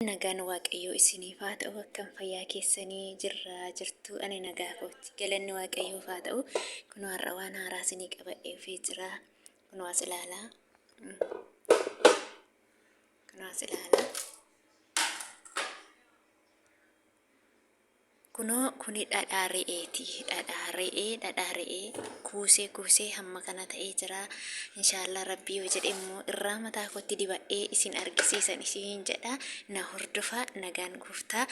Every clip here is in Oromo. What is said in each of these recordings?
Nagaan Waaqayyoo isiniif haa ta'u. Akkam fayyaa keessanii? Jirraa jirtu? Ani nagaa kooti, galanni Waaqayyoof haa ta'u. Kunoo har'a waan haaraa isinii qabadhee dhufee jira. Kunoo as ilaalaa, kunoo as ilaalaa. Kunoo kuni dhadhaa re'eeti. Dhadhaa re'ee, dhadhaa re'ee kuusee kuusee hamma kana ta'ee jira. Inshaallah Rabbii yoo jedhe immoo irraa mataa kootti dibadhee isin argisiisan isiniin jedha. Na hordofaa. Nagaan gooftaa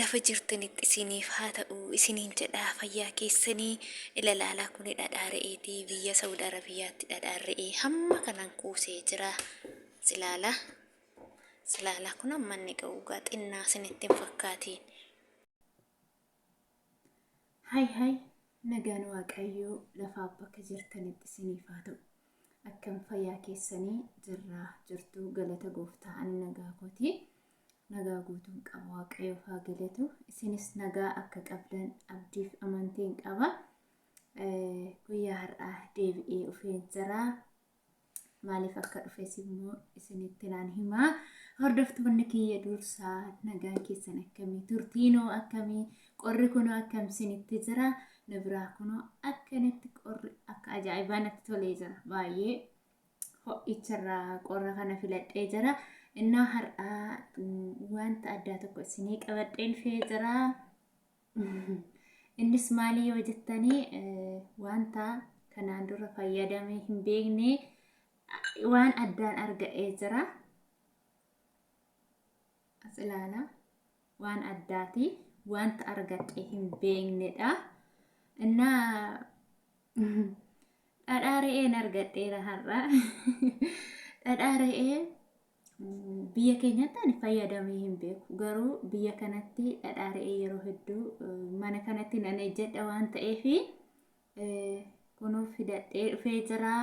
lafa jirtanitti isiniif haa ta'u isiniin jedha. Fayyaa keessanii? Ilalaalaa, kuni dhadhaa re'eeti. Biyya Saudi Arabiyaatti dhadhaan re'ee hamma kanan kuusee jira. Silaalaa. Silaalaa, kun amma inni ga'u gaa xinnaa isinitti hin fakkaatiin. Hay hay, nagaan Waaqayyoo lafaaf bakka jirtanitti isiniif haa ta'u. Akkam fayyaa keessanii? Jirraa jirtu? Galata gooftaa, ani nagaa kooti. Nagaa guutuun qaba, Waaqayyoof haa galatu. Isinis nagaa akka qabdan abdiif amantiin qaba. Guyyaa har'aa deebi'ee dhufeen jira. Maaliif akka dhufes immoo isinitti naan himaa. Hordoftoonni kiyya dursaa nagaan keessan akkamii? Turtiinoo akkamii? Qorri kunoo akkam isinitti jira? Na biraa kunoo akkanatti qorri akka ajaa'ibaa natti tolee jira. Baay'ee ho'icharraa qorra kana filadhee jira. Innaa har'aa wanta addaa tokko isinii qabadheen dhufee jira. Innis maali yoo jettanii, wanta kanaan dura fayyadamee hin beekne waan addaan arga'ee jira. As ilaala. Waan addaati. Wanta argadhe hin beeknedha. Innaa dhadhaa re'een argadheera har'a. Dhadhaa re'ee biyya keenyatti ani fayyadamee hin beeku. Garuu biyya kanatti dhadhaa re'ee yeroo hedduu mana kanatti nan ejjedha waan ta'eef kunuu fidadhee dhufee jira.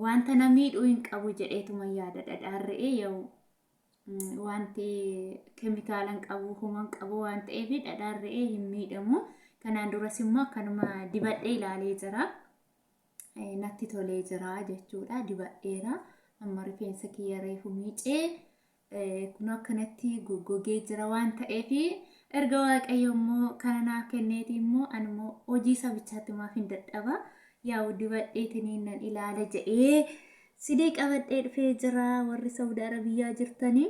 Wanta na miidhuu hin qabu jedheetuma yaada. Dhadhaan re'ee yoo wanti keemikaala hin qabu, homa hin qabu waan ta'eef dhadhaan re'ee hin miidhamu. Kanaan duras immoo akkanuma dibadhee ilaalee jira. Natti tolee jira jechuudha. Dibadheera. Amma rifeensa kiyya reefu miicee kun akkanatti goggogee jira waan ta'eef, erga Waaqayyo immoo kana naa kenneeti immoo ani immoo hojii sabichaatti maaf hin dadhaba, yaa'u dibadheetiniin nan ilaala jedhee sidii qabadhee dhufee jira. Warri Saudi Arabiyyaa jirtanii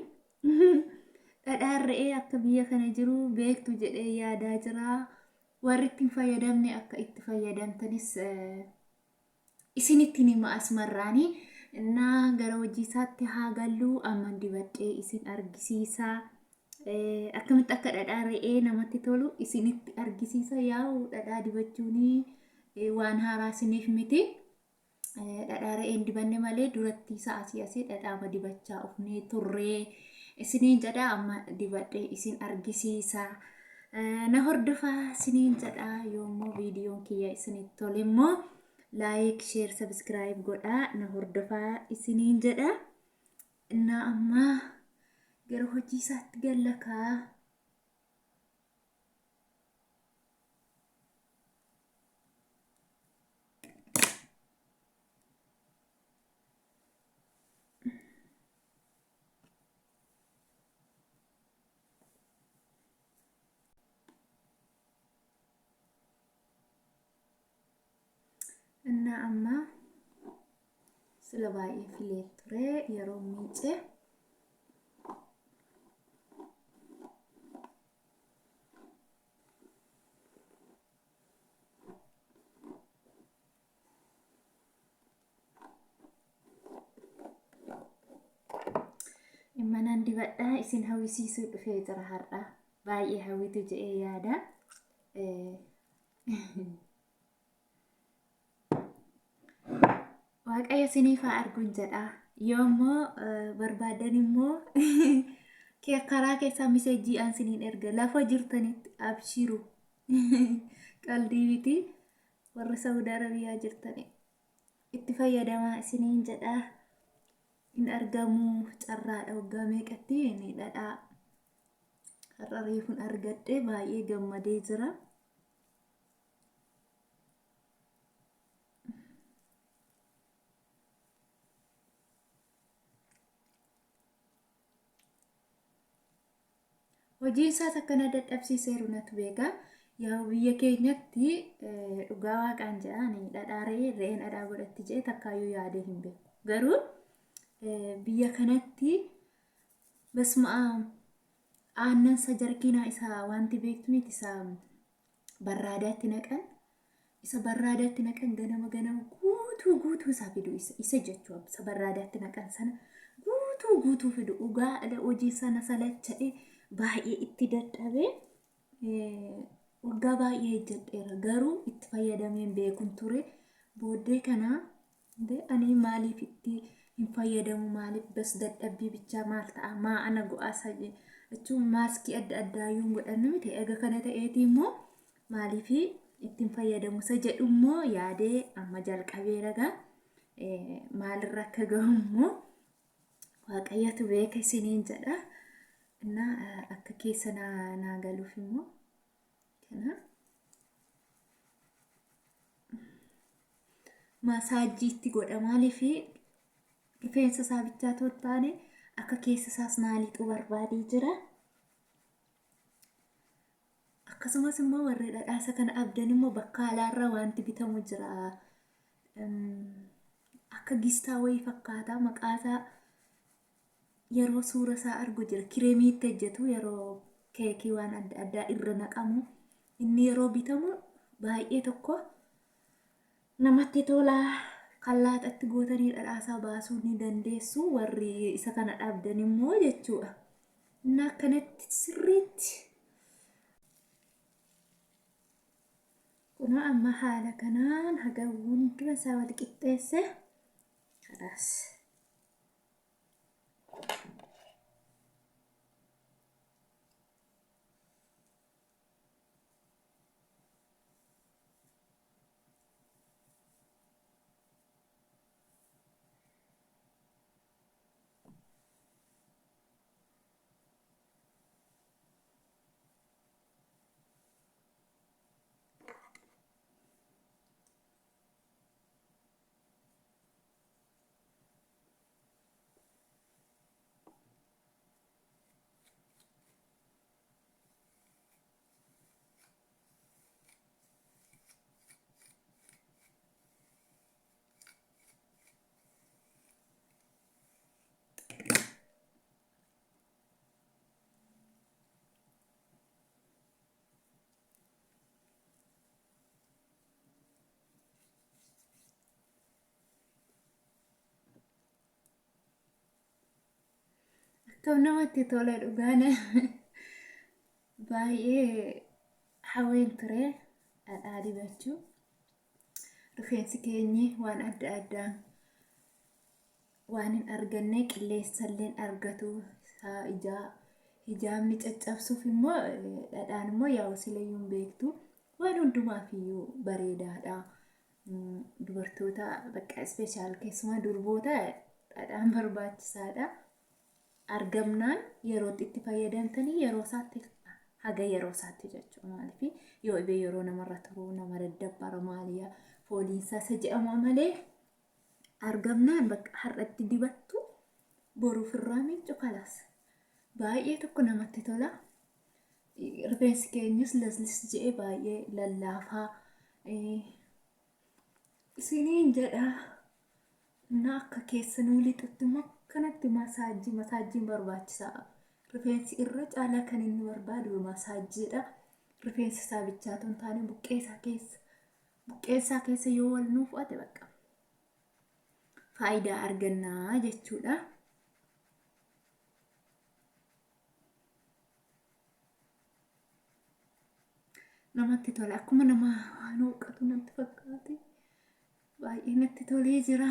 dhadhaan re'ee akka biyya kana jiru beektu jedhee yaadaa jira. Warri itti hin fayyadamne akka itti fayyadamtanis isinitti hima asumarraanii. Innaa gara hojii isaatti haa gallu. Amman dibadhee isin argisiisa. Akkamitti akka dhadhaa re'ee namatti tolu isinitti argisiisa. Yaa'u dhadhaa dibachuun waan haaraa isiniif miti. Dhadhaa re'een dibanne malee duratti isaa asii asii dhadhaama dibachaa ufnee turree isiniin jedha. Amma dibadhee isin argisiisa. Na hordofaa isiniin jedha. Yoommoo viidiyoon kiyya isinitti tole immoo like, share, subscribe godhaa na hordofaa isiniin jedha. Innaa amma gara hojii isaatti galla kaa. Innaa amma sila baay'ee filee ture yeroo miice. Manaan dibadhaa isin hawwisiisuu dhufee jira har'a. Baay'ee hawwitu jedhee yaada. Waaqayyo isiniif haa arguun jedha. Yoo immoo barbaadan immoo karaa keessaa miseejii aan siniin erga, lafa jirtanitti abshiru. Qaldii miti, warra Saudi Arabiyaa jirtani itti fayyadamaa isiniin jedha. Hin argamu, carraadha, waggaa meeqatti inni dhadhaa har'a reefun argadhe, baay'ee gammadee jira. Hojiin isaas akkana dadhabsiiseeru natu beeka. Yaa biyya keenyatti dhugaa waaqaan jedhaan dhadhaa re'ee re'een dhadhaa godhatti jedhee takkaayyuu yaadee hin beeku. Garuu biyya kanatti basma aannan isa jarkiinaa isa wanti beektu miti isa barraadaatti naqan isa barraadaatti naqan ganama ganama guutuu guutuu isaa fidu isa isa jechuudha isa barraadaatti naqan sana guutuu guutuu fidu dhugaa hojii sana salacha'e baay'ee itti dadhabee waggaa baay'ee hojjedheera garuu itti fayyadameen beekun ture booddee kana ani maaliif itti hin fayyadamu maaliif bas dadhabbii bichaa maal ta'a maa ana go'aasa jechuun maaskii adda addaa yoo godhannu miti egaa kana ta'eeti immoo maaliif ittiin fayyadamu isa jedhu immoo yaadee amma jalqabee ragaa maalirra akka gahu immoo waaqayyotu beeka isiniin jedha. Innaa akka keessa naa galuuf immoo kana maasaajii itti godha maaliif rifeensa isaa bichaa otoo hin taane akka keessa isaas naa lixuu barbaadee jira. Akkasumas immoo warri dhadhaasa kana abdan immoo bakka alaarraa wanti bitamu jira. Akka gistaa wayii fakkaata maqaasaa yeroo suura isaa argu jira. Kireemii itti hojjetu yeroo keekii waan adda addaa irra naqamu inni yeroo bitamu baay'ee tokko namatti tola. Kan laaxatti gootanii dhadhaasaa baasuu ni dandeessu warri isa kana dhabdan immoo jechuudha. Inni akkanatti sirriitti kunoo amma haala kanaan haga hunduma isaa wal qixxeesse kalaas. Akkam namatti tola dhugaan baay'ee hawween ture dhadhaa dibachuu. Rifeensi keenyi waan adda addaa waan hin arganne qilleensa illee argatu isaa ijaa hijaabni caccabsuuf immoo dhadhaan immoo yaa'u silayyuu hin beektu waan hundumaaf iyyuu bareedaadha. Dubartoota bakka ispeeshaal keessumaa durboota dhadhaan barbaachisaadha. Argamnaan yerootti itti fayyadamtanii yeroo isaatti haga yeroo isaatti jechuudha. Maaliif yoo dhibee yeroo namarra turuu nama daddabbara maaliyaa fooliinsaa isa jedhama malee argamnaan bakka har'atti dibattu boruuf irraa miiccu kalaas. Baay'ee tokko namatti tola. Rifeensi keenyas laslis jedhee baay'ee lallaafaa isiniin jedha. Na akka keessanuu lixutti immoo akkanatti masaajii masaajjiin barbaachisaa. Rifeensi irra caalaa kan inni barbaadu masaajjiidha. Rifeensi isaa bichaatu hin taane buqqee isaa keessa buqqee isaa keessa yoo wal nuu fudhate bakka faayidaa argannaa jechuudha. Namatti tola akkuma nama waan hooqatu natti fakkaate baay'ee natti tolee jira.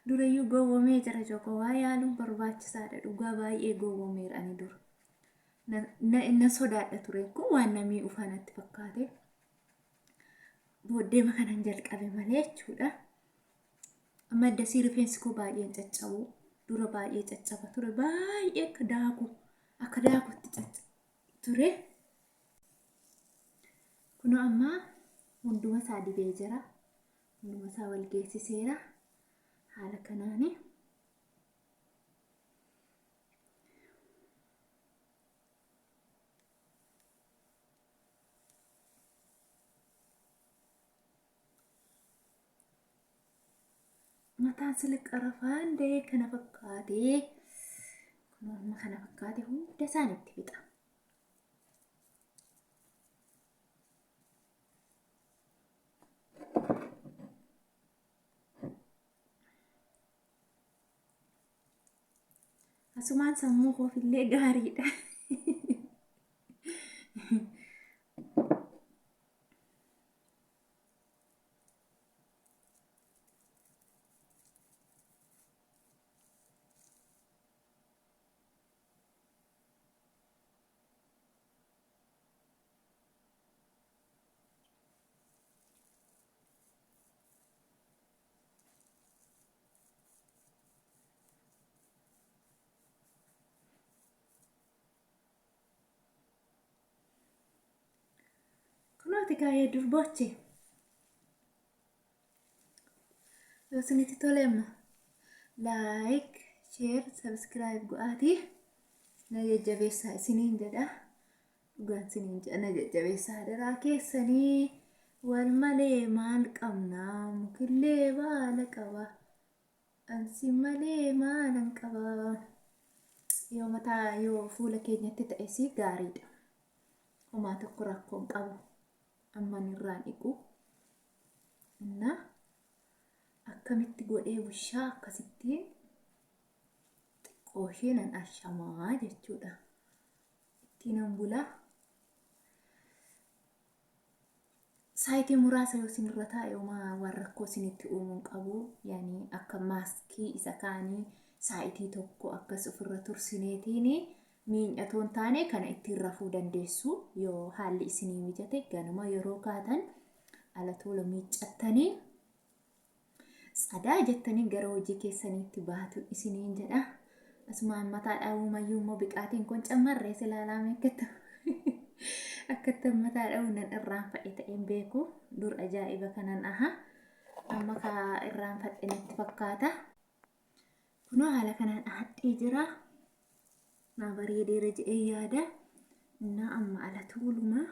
Durayyuu gowwomee jira joko waa yaaluun barbaachisaadha dhugaa baay'ee gowwomeera ani dura. Na sodaadha ture kun waan namii ufaa natti fakkaate. Booddeema kanan jalqabe malee jechuudha. Amma addasii rifeensi koo baay'een caccabu. Dura baay'ee caccaba ture. Baay'ee akka daaku akka daakutti caccaba ture. Kunoo amma hunduma isaa dibee jira. Hunduma isaa wal geessiseera. Haala kanaani. Mataan sila qarafaan da'ee kana fakkaatee. Kunoo amma kana fakkaate hunda isaan itti fixa. Asumaan sammuu koofillee gaariidha. Kunooti kaayee durboche. Yoo isinitti tole amma like, share, subscribe godhaatii na jajjabeessaa isiniin jedha. Dhugaan isiniin jedha na jajjabeessaa hadaraa keessanii wal malee maal qabnaa mukillee baala qaba. Ansi malee maalan qaba. Yoo mataa yoo fuula keenyatti ta'es gaariidha. Homaa tokko rakkoon qabu. Amman irraan dhiqu. Innaa akkamitti godhee bushaa akkasittiin xiqqoo ishee nan ashamaa jechuudha. Ittiin bula. Saayitii muraasa yoo isinirra taa'e homaa waan rakkoo isinitti uumuu hin qabu. Yani akka maaskii isa kaanii saayitii tokko akkas ofirra tursineetiin miinyatoo hin taane kana ittiin rafuu dandeessu. Yoo haalli isinii mijate ganama yeroo kaatan ala tola miiccattanii tsadaa jettanii gara hojii keessaniitti baatu isiniin jedha. Asumaan mataa dha'uu mayyuu immoo biqaatiin kun cammarree silaalaa meekkata. Akkatti mataa dha'uu nan irraanfadhe ta'een beeku. Dur ajaa'iba kanan aha. Amma ka irraanfadhe natti fakkaata. Kunoo haala kanaan ahadhee jira. Naa bareedeera jedhee yaada. Innaa amma ala tuuluma.